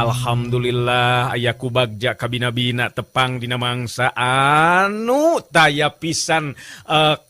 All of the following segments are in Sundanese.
Alhamdulillah aya ku bagja kabina-bina tepang dina mangsa anu taya pisan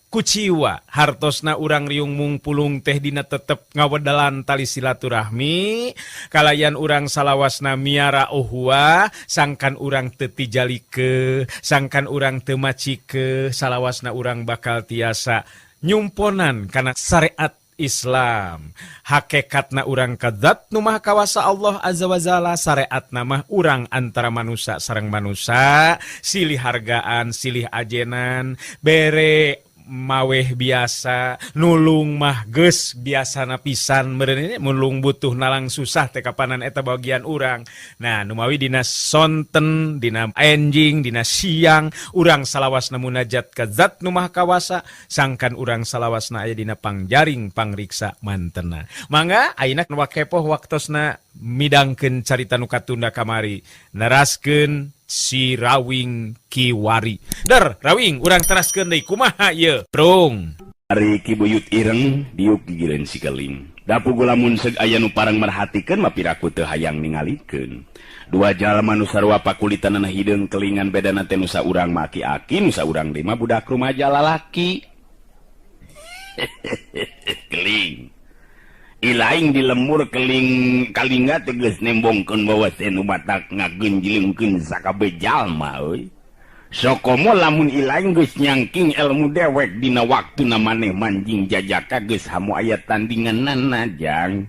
kuciwa hartosna urang riung mungpulung teh dina tetep ngawedalan tali silaturahmi kalayan urang salawasna miara uhwa sangkan urang teu tijalike sangkan urang teu macike salawasna urang bakal tiasa nyumponan kana syariat Islam. Hakekatna urang ka zat nu maha kawasa Allah azza wa jalla, syariatna mah urang antara manusia sareng manusia, silih hargaan, silih ajenan, bere maweh biasa, nulung mah geus biasana pisan meureun ini nulung butuh nalang susah teh kapanan eta bagian urang. Nah, numawi dina sonten, dina enjing, dina siang urang salawasna munajat ka zat nu maha kawasa, sangkan urang salawasna aya dina pangjaring pangriksa mantena. Mangga ayeuna wakepoh waktosna midangkeun carita nu katunda kamari, neraskeun si Rawing Kiwari. Der, Rawing urang teraskeun deui kumaha ieu? Prung. Ari Ki Buyut Ireng diuk gigireun si Keling. Da puguh lamun seug aya nu parang merhatikeun mah piraku teu hayang ningalikeun. Dua jalma nu sarua pakulitanana hideung kelingan bedana teh nu saurang mah aki-aki, nu saurang deui mah budak rumaja lalaki. Keling. Ilaing di lemur keling kalinga teh geus nembongkeun bawa nu batak ngagenjlengkeun sakabeh jalma euy. Sokomo lamun ilaing geus nyangking ilmu dewek dina waktuna maneh manjing jajaka geus hamu aya tandinganana jang.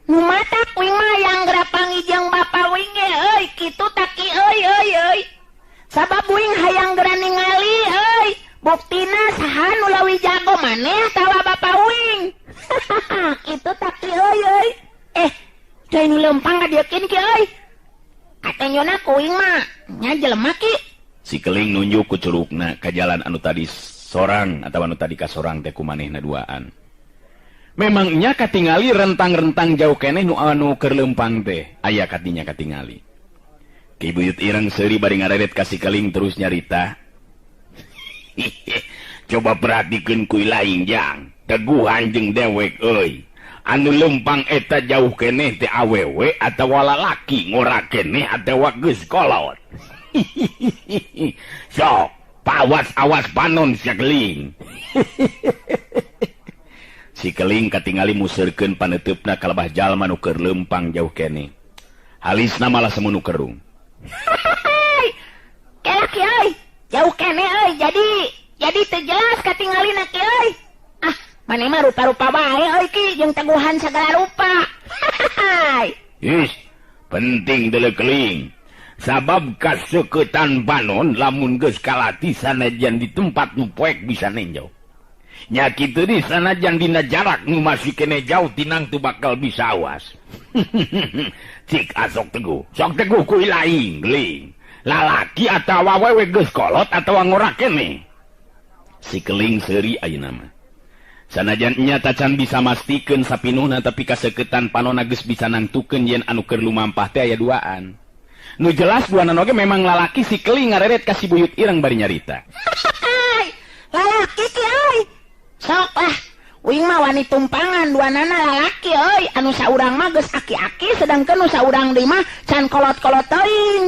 Nu matak wing mah hayang gerapang jeung bapa wing ge euy kitu taki euy euy euy. Sabab wing hayang geura ningali euy. Buktina saha nu leuwih jago maneh atawa bapa wing. Kitu taki euy euy. Coy nu leumpang ka dieu ki euy. Katonjona ku wing mah nya jelema ki. Si Keling nunjuk ku curugna ka jalan anu tadi sorang atawa anu tadi kasorang teh ku manehna duaan. Memang nya katingali rentang-rentang jauh keneh nu anu keur leumpang teh aya katinya katingali. Ki Buyut Ireng seuri bari ngareret ka si Keling terus nyarita. Coba perhatikeun ku ilaing jang, teguhan jeung dewek euy. Anu lempang eta jauh keneh teh awewe atawa lalaki ngora keneh atawa geus kolot. Sok, pawas-awas panon si Keling. Si Keling katingali museurkeun paneuteup ka lebah jalma nu keur lempang jauh keneh. Halisna malah semunu kerung. Kelak euy, jauh keneh euy, jadi teu jelas katingalina ki euy. Ah, maneh mah rupa-rupa bae euy ki jeung teguhan sagala rupa. Ih, penting deuleu Keling. Sabab kaseuketan panon lamun geus kalati sanajan di tempat nu poek bisa nenjo. Nya kitu di sanajan dina jarak nu masih kene jauh tinang tu bakal bisa awas. Cik asok teguh, sok teguh ku ilaing Keling. Lalaki atawa awewe geus kolot atawa ngora keneh. Si Keling seuri ayeuna mah. Sanajan nya tacan bisa mastikeun sapinuhna tapi kaseuketan panonna geus bisa nangtukeun yen anu keur lumampah teh aya duaan. Nu jelas duanan oge memang lalaki. Si Keling ngareret ka si Buyut Ireng bari nyarita. Lalaki ki euy. Sok lah, wing mah wani tumpangan duanana lalaki euy, anu saurang mah geus aki-aki sedangkeun nu saurang deui mah can kolot-kolot teuing.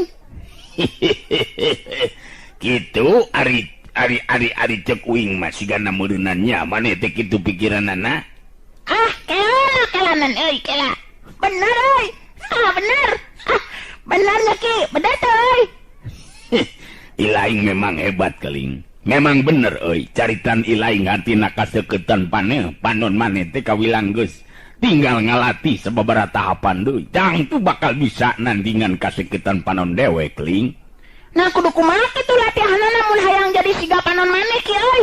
Kitu ari ari ari ari cek uing mah sigana meureunan nya maneh teh kitu pikiranana. Ah, kela kelanan euy kela. Bener euy. Ah, bener. Ah, bener nya ki, bener teh euy. Ilaing memang hebat Keling. Memang bener euy, caritan ilaing hatina kaseuketan paneh panon maneh teh kawilang geus tinggal ngalatih sababaraha tahapan deui. Tang tu bakal bisa nandingan kaseuketan panon dewek Keling. Nah kudu kumaha kitu latihanana mun hayang jadi siga panon maneh ki euy.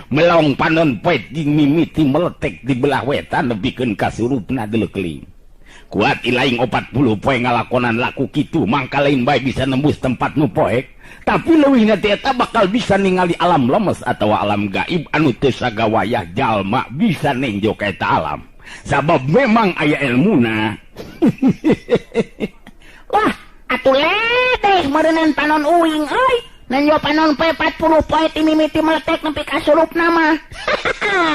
Melong panon poet jeung mimiti meletek di belah wetan nepikeun ka surupna deuleu Keling. Kuat ilaing 40 poe ngalakonan laku kitu mangka lain bae bisa nembus tempat nu poek, tapi leuwihna teh eta bakal bisa ningali alam lemes atawa alam gaib anu teu sagawayah jalma bisa nenjo ka eta alam. Sabab memang aya elmuna. Wah, atuh ledeh meureunan panon uing euy. Nenjo panon poe 40 poe ti mimiti meletek nepi ka sulupna mah.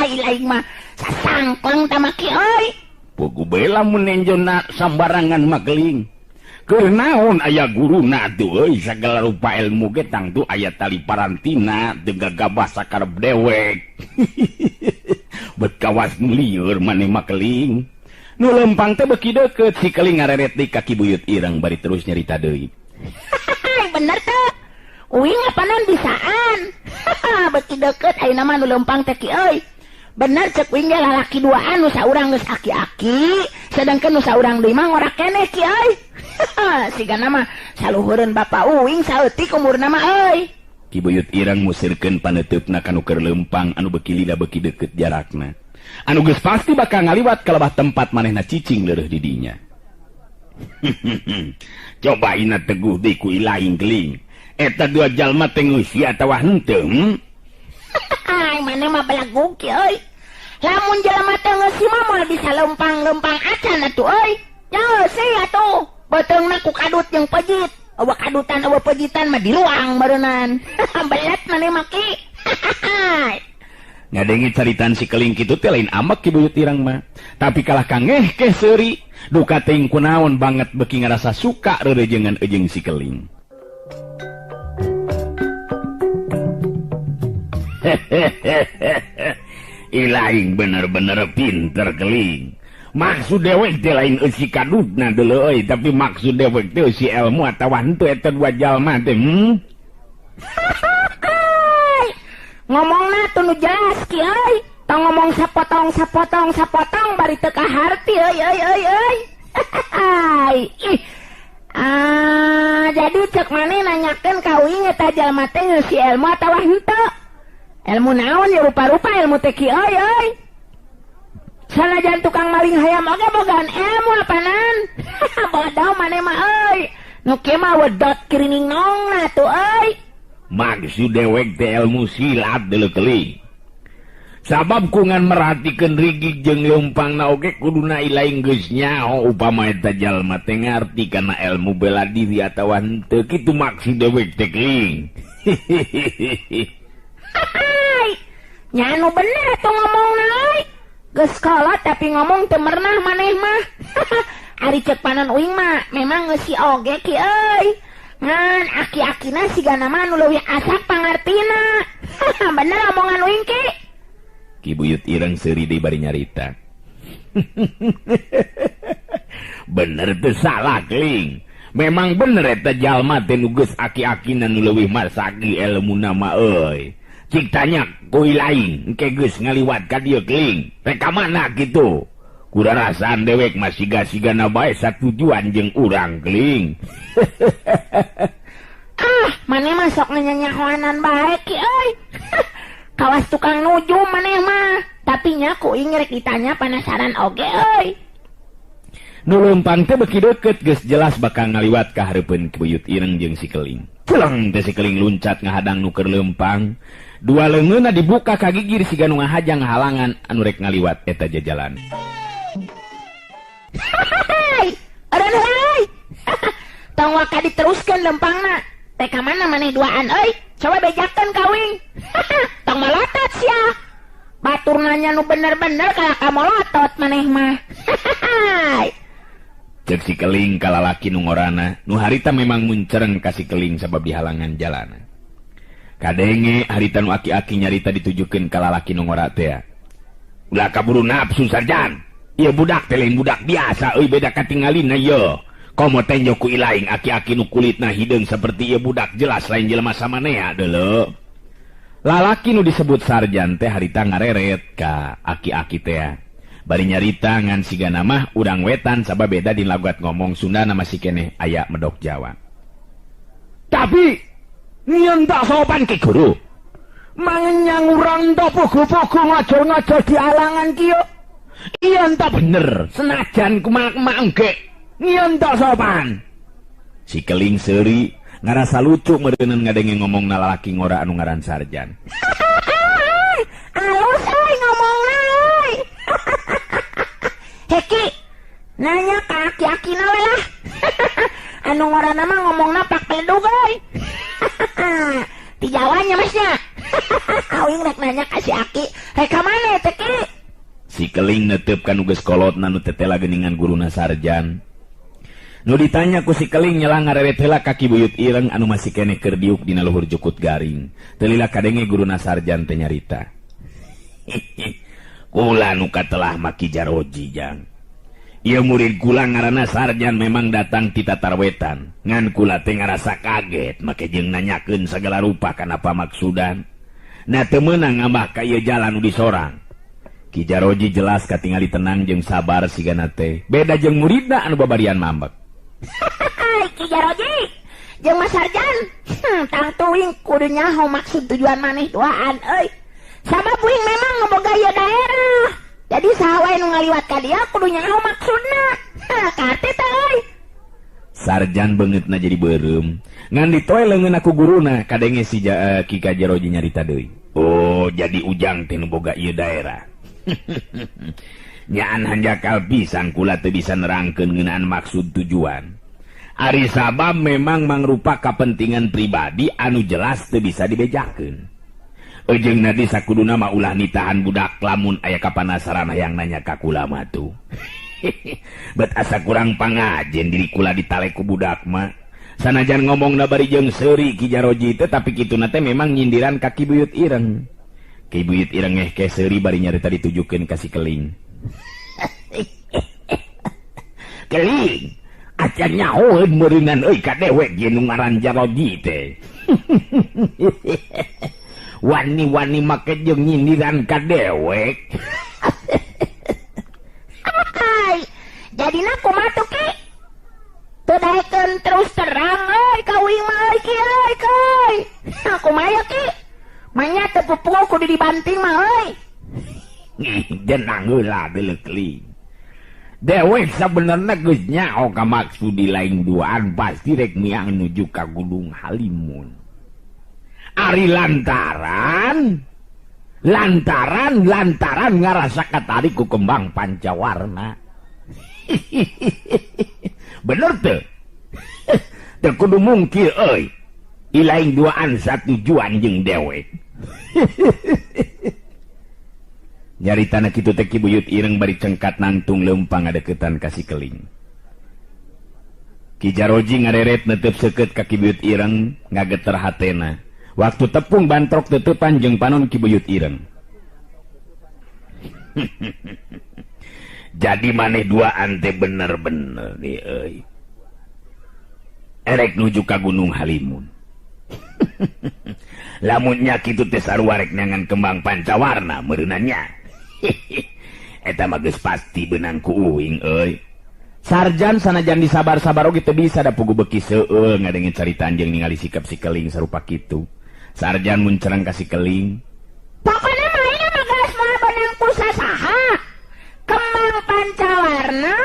Ilaing mah sasangkleng tah mah ki euy. Pugu bae lamun nenjona sambarangan mah keling. Keur naon aya guruna tuh euy sagala rupa ilmu ge tangtu aya tali parantina teu gagabah sakarep dewek. Bet kawas lieur maneh mah keling. Nu lempang teh beuki deukeut si keling ngareret di kaki buyut ireng bari terus nyarita deui. Bener teh. Uing apanan bisaan. Beuki deukeut ayeuna mah nu lempang teh ki euy. Bener cek uing ge lalaki duaan nu saurang geus aki-aki, sedangkan nu saurang deui mah ngora keneh ki euy. Sigana mah saluhureun bapa uing saeutik umurna mah euy. Ki buyut ireng musirkeun paneuteup-na ka nu keur lempang anu beuki lila beuki deukeut jarakna. Anu geus pasti bakal ngaliwat ka lebah tempat manehna cicing leureuh di dinya. Coba ina teguh deui ku ilaing keling. Eta dua jalma teh ngeusi atawa henteu? Ai maneh mah belagug ki euy. Lamun jalma teh ngeusi mah moal bisa lempang-lempang acan atuh euy. Ngeusi atuh. Beuteungna ku kadut jeung pejit. Eueuh kadutan eueuh pejitan mah diluang bareunan. Belet maneh mah ki. Ngadenge caritaan si keling kitu teh lain amek ki buyut ireng mah. Tapi kalah kangeh keh seuri, duka teuing kunaon banget beuki ngarasa suka reurejengan eujeung si keling. Ilaing bener-bener pinter keling. Maksud dewek teh lain eusi kadutna deuleu euy, tapi maksud dewek teh eusi ilmu atawa henteu eta dua jalma teh. Ngomongna tuh nu jelas ki euy. Tong ngomong sapotong sapotong sapotong bari teu kaharti euy euy euy euy. Ih. Ah, jadi cek maneh nanyakeun ka uing eta jalma teh ngeusi ilmu atawa henteu? Ilmu naon ya rupa-rupa ilmu teh ki euy euy. Sanajan tukang maling hayam oge bogaan ilmu apanan. Bodoh maneh mah euy. Nu kieu mah wedot kirining nongna tuh euy. Maksud dewek teh ilmu silat deuleu keling. Sabab kungan merhatikeun rigig jeung leumpangna oge kuduna ilaing geus nyaho upama eta jalma teh ngarti kana ilmu bela diri atawa henteu kitu maksud dewek teh keling. Hai. Nya anu bener atuh ngomongna euy. Geus kolot tapi ngomong teu merenah maneh mah. Ari ceuk panon uing mah memang ngeusi oge ki euy. Ngan aki-akina sigana mah nu leuwih asak pangartina. Bener omongan uing ki. Ki buyut ireng seuri deui bari nyarita. Bener teu salah keling. Memang bener eta jalma teh nu geus aki-akina nu leuwih masagi elmuna mah euy. Cik tanya ku ilaing engke geus ngaliwat ka dieu keling. Rek ka mana kitu? Kurarasaan dewek mah siga-sigana bae satujuan jeung urang keling. Ah, maneh mah sok nyanyahoanan bae ki euy. Kawas tukang nujum maneh mah. Tapi nya ku uing rek ditanya penasaran oge euy. Nu leumpang teh beuki deukeut geus jelas bakal ngaliwat ka hareupeun buyut ireng jeung si keling. Celeng teh si keling luncat ngahadang nu keur leumpang. Dua leungeunna dibuka ka gigir siga nu ngahajang halangan anu rek ngaliwat eta jajalan. Hai, eureun euy. Tong waka diteruskeun lempangna. Teh ka mana maneh duaan euy? Coba bejakeun ka uing. Tong malotot sia. Batur nanya nu bener-bener kalah ka molotot maneh mah. Cek si keling ka lalaki nu ngorana, nu harita memang muncereng ka si keling sabab dihalangan jalana. Kadenge harita nu aki-aki nyarita ditujukeun ka lalaki nu ngora teh. Ulah kaburu nafsu sarjan. Ieu budak teh lain budak biasa euy, beda katingalina ieu. Komo tenjo ku ilaing aki-aki nu kulitna hideung seperti ieu budak jelas lain jelema samanea deuleu. Lalaki nu disebut sarjan teh harita ngareret ka aki-aki teh. Bari nyarita ngan sigana mah urang wetan sabab beda di lagat ngomong Sunda na masih keneh aya medok Jawa. Tapi nyeun tak sopan ki guru. Mangenyang urang tok pugu-pugu ngajol-ngajol di alangan kieu. Ieu tak bener, senajan kumaha engke. Nyeun tak sopan. Si keling seuri ngarasa lucu meureuneuh ngadenge ngomongna lalaki ngora anu ngaran sarjan. Alus euy ngomongna euy. Heki, nanya ka aki-akina we lah. Anu ngorana mah ngomongna pak peledug euy. Ti Jawanya masnya. Uing rek nanya ka si Aki, rek ka mana teh Ki? Si Keling netep ka nu geus kolotna nu tetela geuningan guruna Sarjan. Nu ditanya ku si Keling nyelang ngareret heula ka Ki Buyut Ireng anu masih keneh keur diuk dina luhur jukut garing. Teu lila kadenge guruna Sarjan teh nyarita. Kula nu katelah mah Ki Jaroji jang. Ieu murid kula ngaranna Sarjan memang datang ti tatarwetan. Ngan kula teh ngarasa kaget make jeung nanyakeun sagala rupa kana pamaksudan. Na teu meunang ngambah ka ieu jalan nu disorang. Ki Jaroji jelas katingali tenang jeung sabar sigana teh. Beda jeung muridna anu babarian mambek. Ki Jaroji jeung Mas Sarjan, tangtu uing kudu nyaho maksud tujuan maneh duaan euy. Sabab uing memang ngeboga ieu daerah. Jadi saha wae nu ngaliwat ka dieu kudu nyaho maksudna. Kate teh euy. Sarjan beungeutna jadi beureum. Ngan ditoe leungeun ku guruna kadenge si Ki Jaroji nyarita deui. Oh, jadi ujang teh nu boga ieu daerah. Nyaan hanjakal pisan kula teu bisa nerangkeun ngeunaan maksud tujuan. Ari sabab memang mangrupa kapentingan pribadi anu jelas teu bisa dibejakeun. Ejeung nadi sakuduna mah ulah nitahan budak lamun aya kapanasaran hayang nanya ka kula mah tuh. Bet asa kurang pangajen diri kula ditale ku budak mah. Sanajan ngomongna bari jeung seuri Ki Jaroji teh tapi kituna teh memang nyindiran ka Ki Buyut Ireng. Ki Buyut Ireng ngeh seuri bari nyarita ditujukeun ka si Keling. Keling, acan nyahoeun meureungan euy ka dewek ye nu ngaran Jaroji teh. Wani-wani make jeung nyindiran ka dewek. Hai, jadina kumaha tuh Ki? Teu daekeun terus terang euy ka uing mah euy Ki euy euy. Kumaha ya Ki? Manya teu pupuh kudu dibanting mah euy. Jenang heula geuleuh Keling. Dewek sabenerna geus nyaho ka maksud di lain duaan pasti rek miang nuju ka Gunung Halimun. Ari lantaran ngarasa katarik ku kembang pancawarna. Bener teu? Teu kudu mungkir euy. Ilaing duaan satujuan jeung dewek. Nyaritana kitu teh Ki Buyut Ireng bari cengkat nangtung leumpang ngadeukeutan ka si Keling. Ki Jaroji ngareret netep seukeut ka Ki Buyut Ireng ngageter hatena. Waktu tepung bantrok tetepan jeung panon Ki Buyut Ireng. Jadi maneh duaan teh bener-bener nih euy. Erek nuju ka Gunung Halimun. Lamunnya kitu teh sarua rek neangan kembang pancawarna meureunanya. Eta mah geus pasti beunang ku uing euy. Sarjan sanajan disabar-sabar oge teu bisa da pugu beuki seueul ngadenge carita jeung ningali sikap si Keling sarupa kitu. Sarjan mun cerang ka si Keling. Pokona mah ayeuna mah geus moal beunang ku sasaha. Kembang pancawarna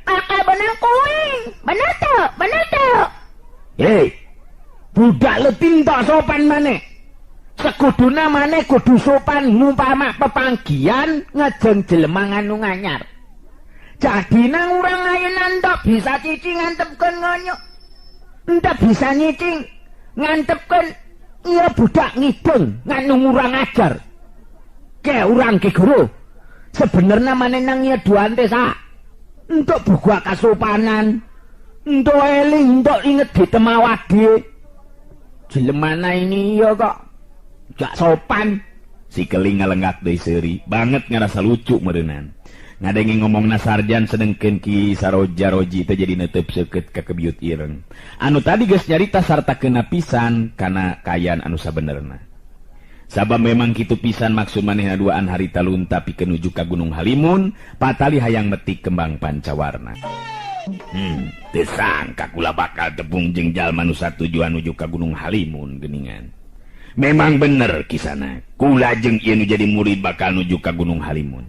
bakal beunang ku uing. Bener teu? Bener teu? Hei, budak leutik tok sopan maneh. Sekuduna maneh kudu sopan ngumpama pepanggihan ngejeng jelema anu nganyar. Jadina urang ayeuna entok bisa cicing ngantepkeun ngonyok. Entok bisa nyicing ngantepkeun ieu budak ngidung nganu urang ajar. Ke urang ki guru. Sebenerna maneh nang ieu duan teh sak. Entok buka kasopanan. Entok eling, entok inget ditemawadi. Jelemana ini ya kok gak sopan. Si Keling ngalenggak deui seuri, banget ngarasa lucu meureunnan. Ngadenge ngomongna Sarjan sedengkeun Ki Saroja Roji teh jadi netep seukeut ka Ki Buyut Ireng. Anu tadi geus nyarita sarta keuna pisan kana kayan anu sabenerna. Sabab memang kitu pisan maksud manehna duaan harita lunta pikeun nuju ka Gunung Halimun, patali hayang metik kembang pancawarna. Teu sangka kula bakal tepung jeung jalma nu satujuan nuju ka Gunung Halimun geuningan. Memang bener kisana, kula jeung ieu nu jadi murid bakal nuju ka Gunung Halimun.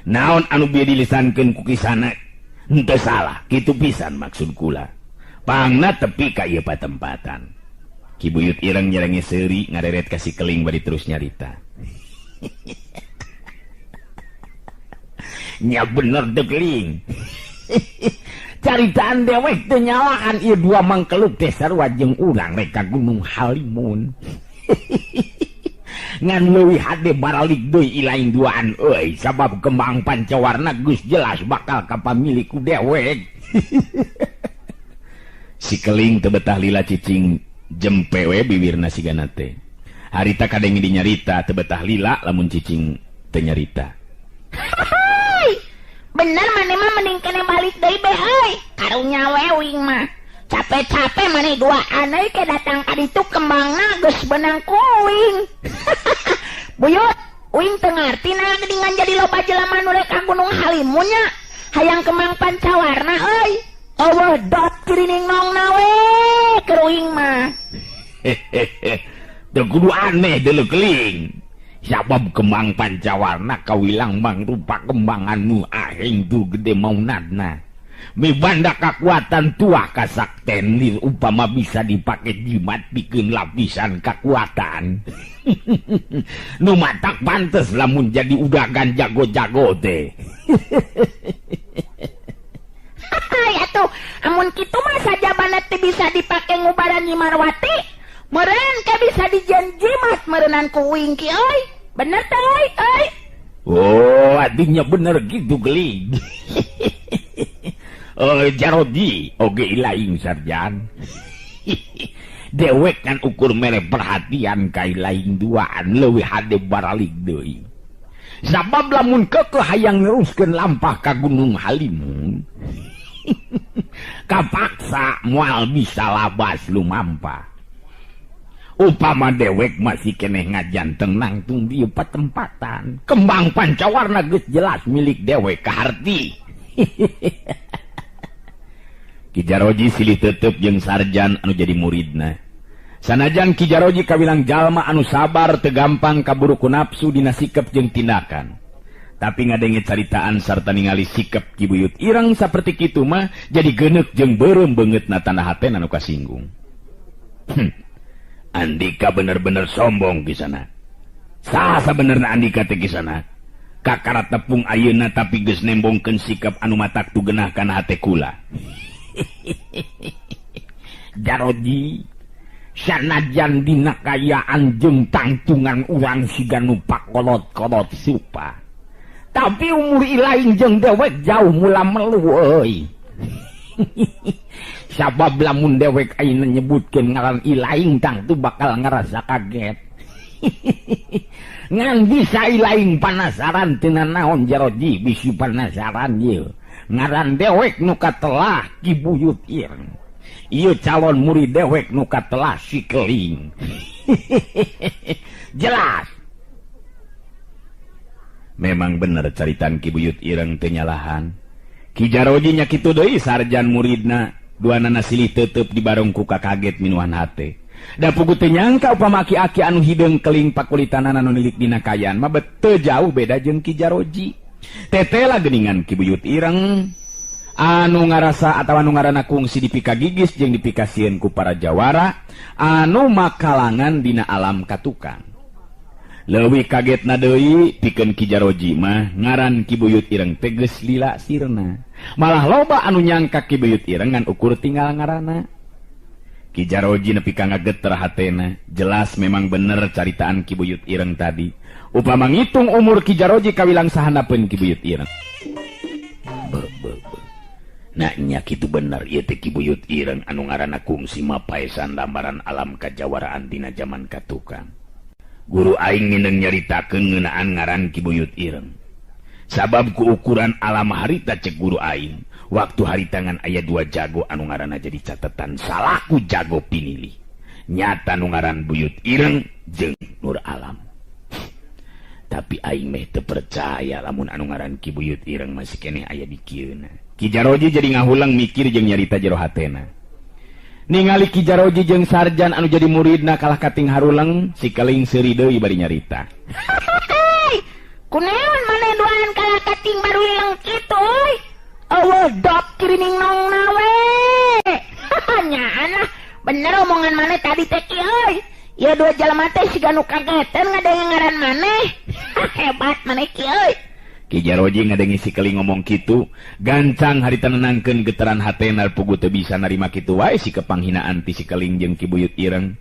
Naon anu bieu dilisankeun ku kisana henteu salah, kitu pisan maksud kula. Pangna tepi ka ieu patempatan. Ki Buyut Ireng nyerenge seuri ngareret ka si Keling bari terus nyarita. Nya bener teu Keling. Caritaan dewek teu nyalaan ieu dua mangkeluk teh sarua jeung urang rek ka Gunung Halimun. Ngan leuwih hade baralik deui ilaing duaan euy sabab kembang pancawarna geus jelas bakal ka pamilik ku dewek. Si keling teu betah lila cicing jempe we biwirna sigana teh. Harita kadenge dinyarita teu betah lila lamun cicing teu nyarita. Bener maneh mah mending kene balik deui be euy. Karunya we uing mah. Capek-capek maneh duaan euy ke datang ka ditu kembangna geus beunang ku uing. Buyut, uing teu ngarti na geuningan jadi loba jelema nu rek ka Gunung Halimun nya. Hayang kembang pancawarna euy. Eueuh dot kirining nongna we keur uing mah. Teu kudu aneh deuleu keling. Sabab kembang pancawarna kawilang mangrupa kembang anu aheng tu gede maunadna. Mibanda kakuatan tua kasakten lir upama bisa dipake jimat pikeun lapisan kakuatan. Nu matak pantes lamun jadi udagan jago-jago teh. Hai atuh, amun kitu mah sajabana teh bisa dipake ngubaran Nyi Marwati. Meureun ke bisa dijen jimat meureunnan ku uing ki euy. Bener teh euy euy. Oh, artinya bener gitu geling. Jarodi oge ilaing sarjan. Dewek kan ukur mere perhatian ka ilaing duaan leuwih hade baralik deui. Sabab lamun keukeuh hayang neruskeun lampah ka Gunung Halimun. Kapaksa moal bisa labas lumampah. Upama dewek masih keneh ngajanteng nangtung di patempatan. Kembang pancawarna geus jelas milik dewek kaharti. Ki Jaroji silih tetep jeung sarjan anu jadi muridna. Sanajan Ki Jaroji kawilang jalma anu sabar teu gampang kaburu ku nafsu dina sikep jeung tindakan. Tapi ngadenge caritaan sarta ningali sikep Ki Buyut Ireng saperti kitu mah jadi geuneuk jeung beureum beungeutna tanda hatena anu kasinggung. Andika bener-bener sombong kisana. Saha sabenerna Andika teh kisana? Kakara tepung ayeuna tapi geus nembongkeun sikap anu matak tu genah kana hate kula. Jaroji sanajan dina kayaan jeung tangtungan urang siga nu pakolot-kolot supa. Tapi umur ilaing jeung dewek jauh mula melu euy. Sabab lamun dewek ayeuna nyebutkeun ngaran ilaing tangtu bakal ngarasa kaget. Ngan bisa ilaing panasaran tina naon Jaroji bisi panasaran ieu. Ngaran dewek nu katelah Ki Buyut Ireng. Ieu calon murid dewek nu katelah si Keling. Jelas. Memang bener caritaan Ki Buyut Ireng teu nyalahan. Ki Jaroji nya kitu deui sarjan muridna. Duanana silih tetep dibarong ku kaget minuan hate. Da pugu teu nyangka upama aki-aki anu hideung keling pakulitanana anu nilik dina kayan mah teu jauh beda jeung Ki Jaroji. Tetela geuningan Ki Buyut Ireng anu ngarasa atawa anu ngaranna kungsi dipikagigis jeung dipikasieun ku para jawara anu makalangan dina alam katukang. Leuwih kagetna deui pikeun Ki Jaroji mah ngaran Ki Buyut Ireng teh geus lila sirna. Malah loba anu nyangka Ki Buyut Ireng ngan ukur tinggal ngaranna. Ki Jaroji nepi ka ngageter hatena, jelas memang bener caritaan Ki Buyut Ireng tadi. Upama ngitung umur Ki Jaroji kawilang sahandapeun Ki Buyut Ireng. Be be be. Nah nya kitu bener ieu teh Ki Buyut Ireng anu ngaranna kungsi mapaesan lambaran alam kajawaraan dina jaman katukang. Guru aing ngineng nyaritakeun ngeunaan ngaran Ki Buyut Ireng. Sabab ku ukuran alam harita cek guru aing, waktu harita ngan aya dua jago anu ngaranna jadi catatan salaku jago pinilih. Nyata nu ngaran Buyut Ireng jeung Nur Alam. Tapi aing meh teu percaya lamun anu ngaran Ki Buyut Ireng masih keneh aya di kieuna. Ki Jaroji jadi ngahulang mikir jeung nyarita jero hatena. Ningali Ki Jaroji jeung sarjan anu jadi muridna kalah kating haruleng, si keling seuri deui bari nyarita. Kunaon maneh duaan kalah kating baruleng kitu euy? Eueuh dot kirining nongna we. Nyaan lah, bener omongan maneh tadi teh ki euy. Ieu dua jalma teh siga nu kagetan ngadenge ngaran maneh. Hebat maneh ki euy. Ki Jaroji ngadengi si Keling ngomong kitu, gancang harita nenangkeun getaran hatena pugu teu bisa narima kitu wae si kepanghinaan ti si Keling jeung Ki Buyut Ireng.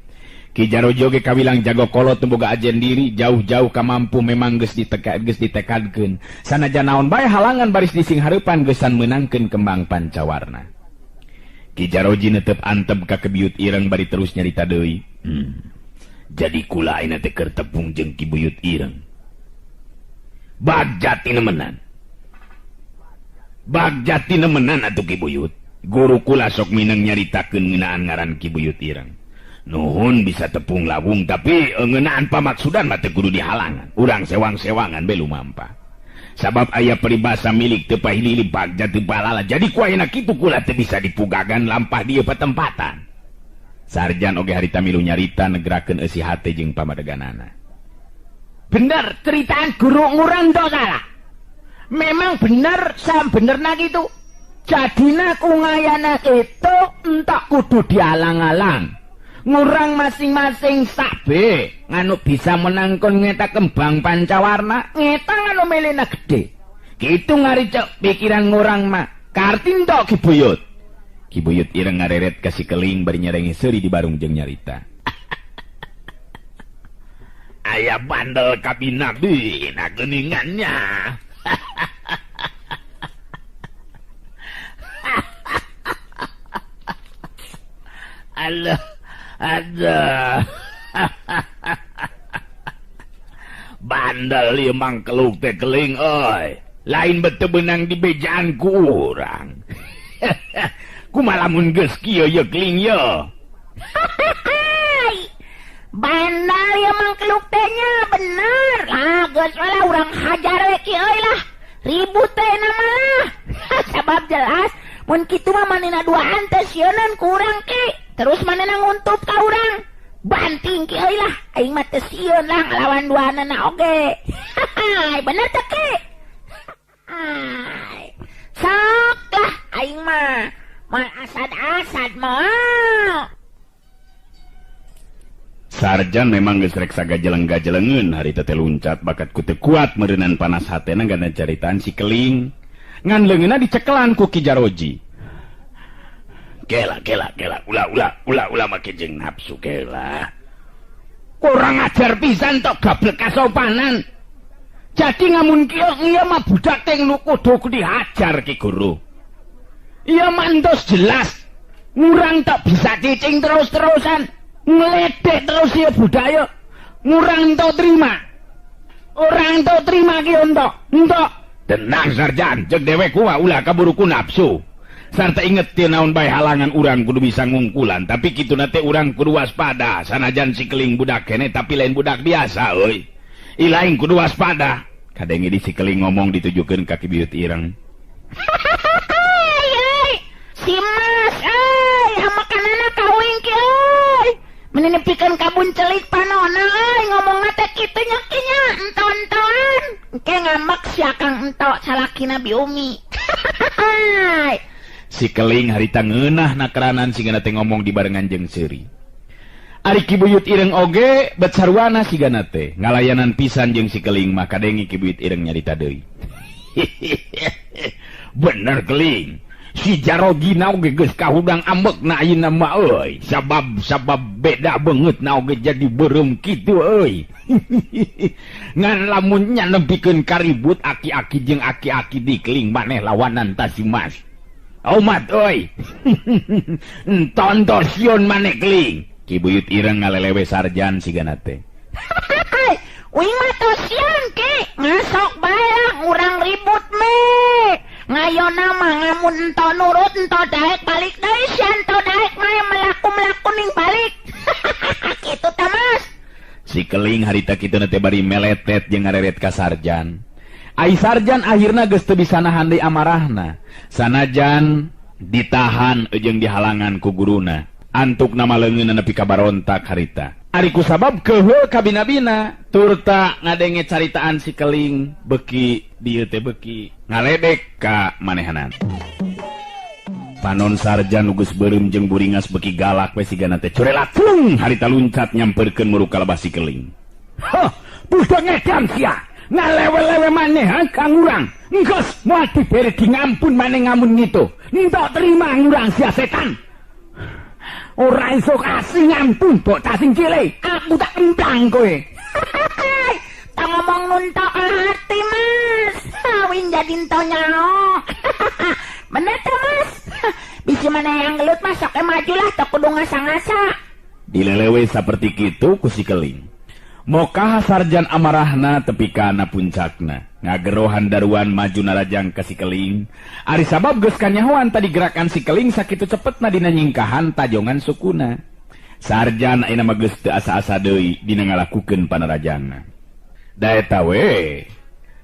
Ki Jaroji oge kawilang jago kolot teu boga ajen diri, jauh-jauh ka mampu memang geus ditekadkeun. Sanajan naon bae halangan baris dising hareupan geusan meunangkeun kembang pancawarna. Ki Jaroji netep antep ka Ki Buyut Ireng bari terus nyarita deui. Jadi kula ayeuna teh keur tepung jeung Ki Buyut Ireng. Bagjati nemenan. Bagjati nemenan atuh Ki Buyut. Guru kula sok mineng nyaritakeun ngeunaan ngaran Ki Buyut Ireng. Nuhun bisa tepung lawung tapi ngeunaan pamaksudan mah teu kudu dihalangan. Urang sewang-sewangan be lumampa. Sabab aya peribahasa milik teu pahilili bagja teu palala. Jadi ku ayeuna kitu kula teu bisa dipugagan lampah dieu patempatan. Sarjan oge harita milu nyarita negrakeun eusi hate jeung pamadeganana. Bener ceritaan guru ngurang tok salah. Memang bener sambenerna kitu. Jadina ku ngayana kitu entok kudu dialang-alang. Ngurang masing-masing sabe nganu bisa menangkon ngeta kembang pancawarna, ngeta nganu melena gede. Kitu ngaricek pikiran ngurang mah. Kartin tok Ki Buyut. Ki Buyut Ireng ngareret ka si Keling bari nyerenge seuri di barung jeung nyarita. Aya bandel kabinabi na geuningannya. Aduh, aduh. Bandel ieu mangkeluk teh Keling euy. Lain bete beunang dibejaan ku urang. Kumaha lamun geus kieu ye Keling ye. Bandal ya mangkeluk teh nya bener. Lah geus lah urang hajar we ki euy lah. Ribut teh nama lah. Sabab jelas mun kitu mah manehna duaan teh sieuneun ku urang ki. Terus manehna nguntup ka urang. Banting ki euy lah. Aing mah teu sieun lah ngalawan duaanana oge. Bener teh ki. Sok lah aing mah. Moal asad-asad moal. Sarjan memang geus rek sagajeleng-gajelengeun harita teh luncat bakat ku teu kuat meureunan panas hatena gana caritaan si Keling. Ngan leungeunna dicekelan ku Ki Jaroji. Kela kela kela ulah ulah ulah ulah make jeung nafsu kela. Kurang ajar pisan tok gablek kasopanan. Jadi ngamun kieu ieu mah budak teh nu kudu dihajar Ki Guru. Ieu mah entos jelas ngurang tok bisa cicing terus-terusan. Ngeledek terus ya budaya ngurang entok terima orang entok terima ki entok entok tenang Sarjan cek dewek kuah ulah kaburu ku nafsu sarta inget teu naon bae halangan urang kudu bisa ngungkulan tapi kitu na teh urang kudu waspada sanajan si Keling budak kene tapi lain budak biasa euy ilaing kudu waspada kadenge di si Keling ngomong ditujukeun ka Ki Buyut Ireng. Si Mas euy hamakanana ka uing ki euy menenepikeun kabun celik panona euy ngomongna teh kitu nya ki nya enton-entoan engke ngambek si akang entok salakina Bi Umi. Si Keling harita ngeunah nakranan sigana teh ngomong dibarengan jeung seuri. Ari Ki Buyut Ireng oge bet sarwana sigana teh ngalayanan pisan jeung si Keling mah kadengi Ki Buyut Ireng nyarita deui. Bener Keling. Si Jaroji na oge geus kahudang ambekna ayeuna mah euy. Sabab beda beungeut na oge jadi beureum kitu euy. Ngan lamun nya nepikeun karibut aki-aki jeung aki-aki dikeling maneh lawanan ta si Mas. Omat euy. Enton sieun maneh Keling. Ki Buyut Ireng ngalelewe Sarjan sigana teh. Uing mah tosieun ki, ngasok bae lah urang ribut me. Ngayona mah ngamun ento nurut ento daek balik deui si ento daek mah melaku-melaku ning balik. Kitu ta Mas. Si Keling harita kitu na teh bari meletet jeung ngareret ka Sarjan. Ai Sarjan akhirna geus teu bisa nahan deui amarahna. Sanajan ditahan jeung dihalangan ku guruna. Antuk nama leungeunna nepi ka barontak harita. Ari ku sabab keuheul kabina-bina turta ngadenge caritaan si Keling beki dieu teh beki ngaledek ka manehanan. Panon Sarjan nu geus beureum jeung buringas beki galak we sigana teh curelat flung harita luncat nyamperkeun muruk ka lebah si Keling. Hah, budak ngedam sia. Ngalewe-lewe maneh ha kang urang. Enggeus moal dibere dingampun maneh ngamun ngitu. Entok terima ngurang sia setan. Ora iso kasih ngampun bocah sing cilik. Aku tak entang kowe. Tak ngomong nuntok hati Mas. Wing jadi ento nyaho. Bener tuh Mas. Bisi mana yang gelut Mas sok maju lah tok kudu ngasa-ngasa. Dilelewe saperti kitu ku si Keling. Mokah Sarjan amarahna tepi kana puncakna. Ngagerohan daruan maju narajang ka si Keling. Ari sabab geus kanyahoan tadi gerakan si Keling sakitu cepetna dina nyingkahan tajongan sukuna. Sarjan ayeuna mah geus teu asa-asa deui dina ngalakukeun panarajangna. Da eta we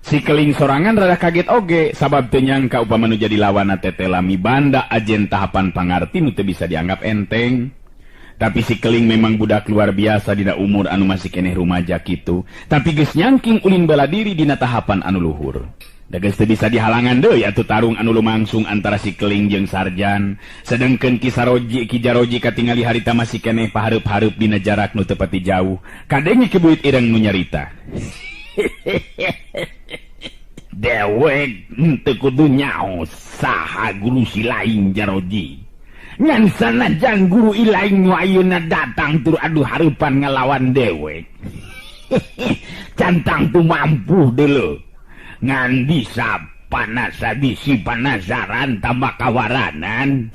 si Keling sorangan rada kaget oge sabab teu nyangka upama nu jadi lawanna teh lami banda ajen tahapan pangarti nu teu bisa dianggap enteng. Tapi si Keling memang budak luar biasa dina umur anu masih keneh rumaja kitu, tapi geus nyangking ulin bela diri dina tahapan anu luhur. Da geus teu bisa dihalangan deui atuh tarung anu lumangsung antara si Keling jeung Sarjan. Sedengkeun Ki Saroji Ki Jaroji katingali harita masih keneh pahareup-hareup dina jarak nu teu pati jauh. Kadenge Ki Buyut Ireng nu nyarita. Dewek teu kudu nyaho saha guru si lain Jaroji. Ngan sanajan guru ilaing nu ayeuna datang tur adu hareupan ngalawan dewek. Cantang tu mampu deuleu. Ngan bisa panasa bisi panasaran tambah kawaranan.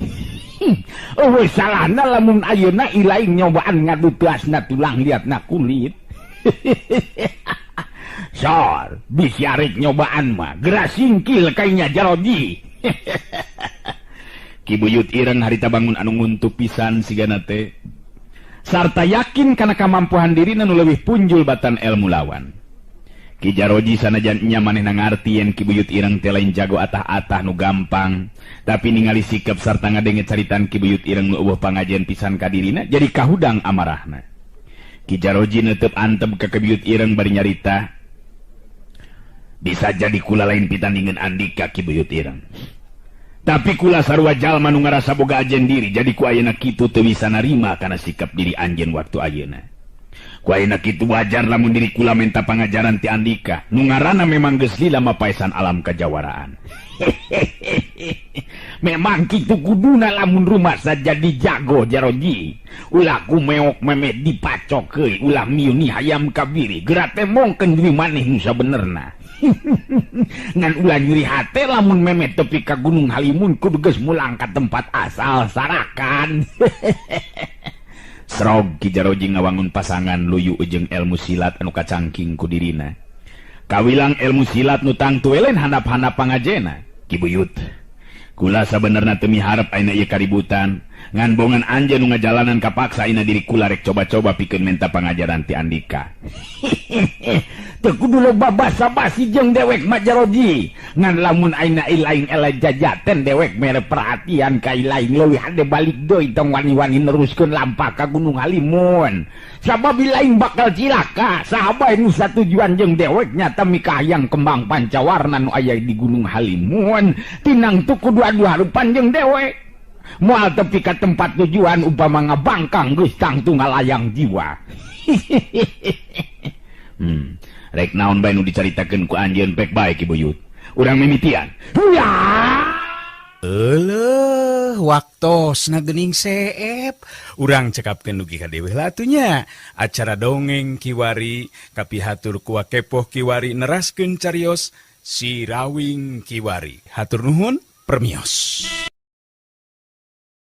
Eueuh salahna lamun ayeuna ilaing nyobaan ngadu teasna tulang liatna kulit. Sor, bisi arek nyobaan mah geura singkil kainya Jaroji. Ki Buyut Ireng harita bangun anu nguntuh pisan sigana teh. Sarta yakin kana kamampuhan dirina nu leuwih punjul batan elmu lawan. Ki Jaroji sanajan nya manehna ngarti yen Ki Buyut Ireng teh lain jago atah-atah nu gampang, tapi ningali sikap sarta ngadenge caritan Ki Buyut Ireng nu eueuh pangajen pisan ka dirina jadi kahudang amarahna. Ki Jaroji neuteup antep ka Ki Buyut Ireng bari nyarita, bisa jadi kula lain pitandingan andika Ki Buyut Ireng. Tapi kula sarua jalma nu ngarasa boga ajen diri, jadi ku ayeuna kitu teu bisa narima kana sikap diri anjeun waktu ayeuna. Ku ayeuna kitu wajar lamun diri kula menta pangajaran ti andika, nu ngaranna memang geus lila mapaesan alam kajawaraan. Memang kitu kuduna lamun rumasa jadi jago Jaroji. Ulah ku meok memet dipacokeun, ulah miuni hayam kabiri, geura temongkeun diri maneh nu sabenerna. Ngan ulah nyeri hate lamun memet tepi ka Gunung Halimun kudu geus mulang ka tempat asal sarakan. Srog Ki Jaroji ngawangun pasangan luyu jeung ilmu silat anu kacangking ku dirina. Kawilang ilmu silat nu tangtu we lain handap-handap pangajena. Ki Buyut, kula sabenerna teu miharep ayeuna ieu kaributan. Ngan bongan anjeun nu ngajalanan kapaksa ayeuna diri kula rek coba-coba pikeun menta pangajaran ti andika. Teu kudu loba basa-basi jeung dewek mah Jaroji. Ngan lamun ayeuna ilaing eleh jajaten dewek mere perhatian ka ilaing leuwih hade balik deui tong wani-wani neruskeun lampah ka Gunung Halimun. Sabab ilaing bakal cilaka. Saha bae nu satujuan jeung dewek nyata mikahayang kembang pancawarna nu aya di Gunung Halimun. Tinang tu kudu adu harupan jeung dewek. Moal tepi ka tempat tujuan upama ngabangkang geus tangtu ngalayang jiwa. Rek naon bae nu dicaritakeun ku anjeun pek bae Ki Buyut. Urang mimitian. Euleuh, waktosna geuning seep. Urang cekapkeun dugi ka dewe lah atuh nya. Acara dongeng kiwari kapihatur ku Wakepoh kiwari neraskeun carios Sirawing Kiwari. Hatur nuhun, permios.